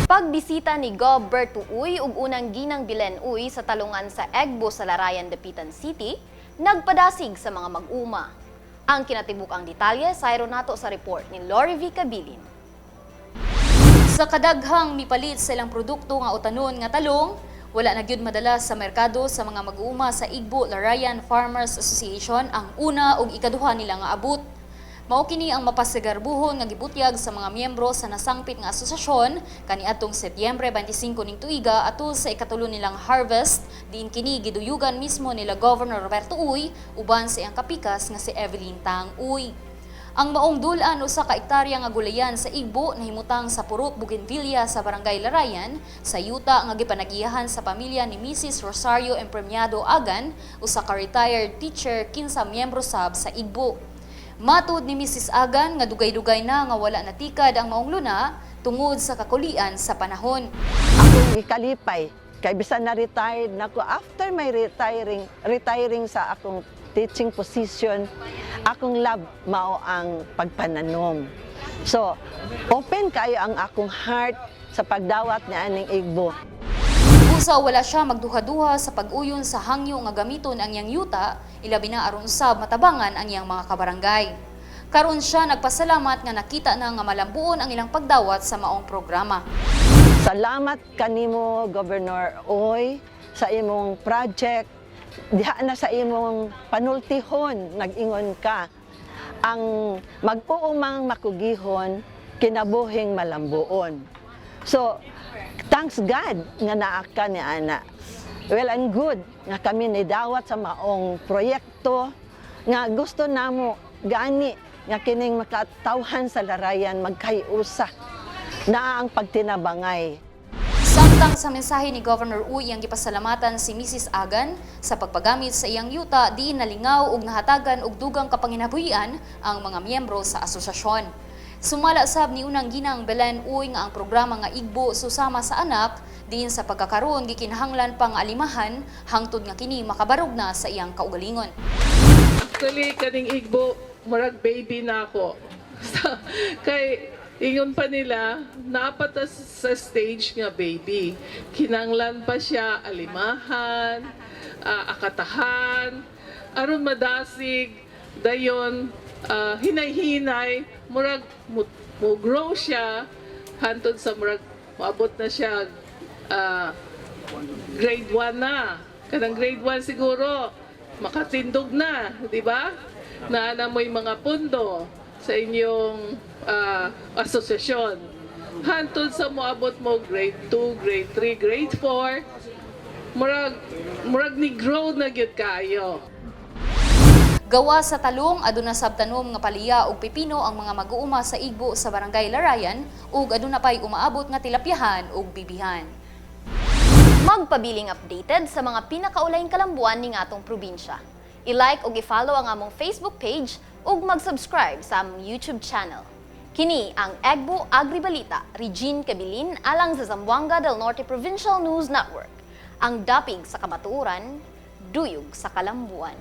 Pagbisita ni Gov. Berto Uy ug unang ginang Belen Uy sa talungan sa Egbo sa Larayan, Dapitan City, nagpadasig sa mga mag-uma. Ang kinatibuk-ang detalye sayro nato sa report ni Lori V. Cabilin. Sa kadaghang mipalit sa ilang produkto nga utanon nga talong, wala na gyud madala sa merkado sa mga mag-uuma sa Igbo Larayan Farmers Association ang una ug ikaduha nila nga abot. Mao kini ang mapasagarbuhon nga gibutyag sa mga miyembro sa nasangpit nga asosasyon kaniadtong Setyembre 25 ning tuiga atol sa ikatulo nilang harvest, diin kini giduyugan mismo nila Governor Roberto Uy uban sa iyang kapikas nga si Evelyn Tang Uy. Ang maong dulan usa ka ektarya nga gulayan sa Igbo nahimutang sa Purok Bougainvillea sa Barangay Larayan sa yuta nga gipanagiyahan sa pamilya ni Mrs. Rosario Empremiado Agan, usa ka retired teacher kinsa miyembro sab sa Igbo. Matud ni Mrs. Agan nga dugay-dugay na nga wala natikad ang maong luna tungod sa kakulian sa panahon. Akong gikalipay kay bisan na retired na ko, after my retiring sa akong teaching position, akong love mao ang pagpananom. So open kayo ang akong heart sa pagdawat ni aning Igbo. Busa wala siya magduha-duha sa pag-uyon sa hangyo nga gamiton ang iyang yuta, ilabi na aron usab matabangan ang iyang mga kabarangay. Karon siya nagpasalamat nga nakita na nga malambuon ang ilang pagdawat sa maong programa. Salamat kanimo, Governor Uy, sa imong project diha na sa imong panultihon. Nag-ingon ka, ang mag-uumang makugihon, kinabuhing malambuon. So thanks God nga naa ka ni ana. Well and good nga kami nidawat sa maong proyekto nga gusto namo gani nga kining makatawhan sa Larayan magkayusa naa ang pagtinabangay. Samtang sa mensahe ni Governor Uy ang gipasalamatan si Mrs. Agan sa pagpagamit sa iyang yuta diin nalingaw ug nahatagan og dugang kapanginabuhian ang mga miyembro sa asosasyon. Sumala sab ni unang ginang Belen Uy nga ang programa nga Igbo Susama sa Anak diin sa pagkakaroon gikinahanglan pa nga alimahan hangtod nga kini makabarog na sa iyang kaugalingon. Actually, kaning Igbo, murag baby na ako. Kay, ingon pa nila, naa pa ta sa stage nga baby. Kinanglan pa siya alimahan, akatahan, aron madasig, dayon, hinay-hinay, murag mo grow siya, hantod sa murag moabot na siya grade 1 na. Kanang grade 1 siguro, makatindog na, di ba? Na na mo'y mga pundo sa inyong asosasyon. Hantod sa moabot mo grade 2, grade 3, grade 4, murag ni grow na gyud kayo. Gawa sa talong, aduna sab tanom nga paliya ug pipino ang mga mag-uuma sa Igbo sa Barangay Larayan ug aduna pay umaabot nga tilapyahan ug bibihan. Magpabiling updated sa mga pinakaulayng kalambuan ning atong probinsya. I-like ug i-follow ang among Facebook page ug mag-subscribe sa among YouTube channel. Kini ang Egbo Agribalita, Regine Cabilin alang sa Zamboanga del Norte Provincial News Network. Ang dapig sa kamatuoran, duyog sa kalambuan.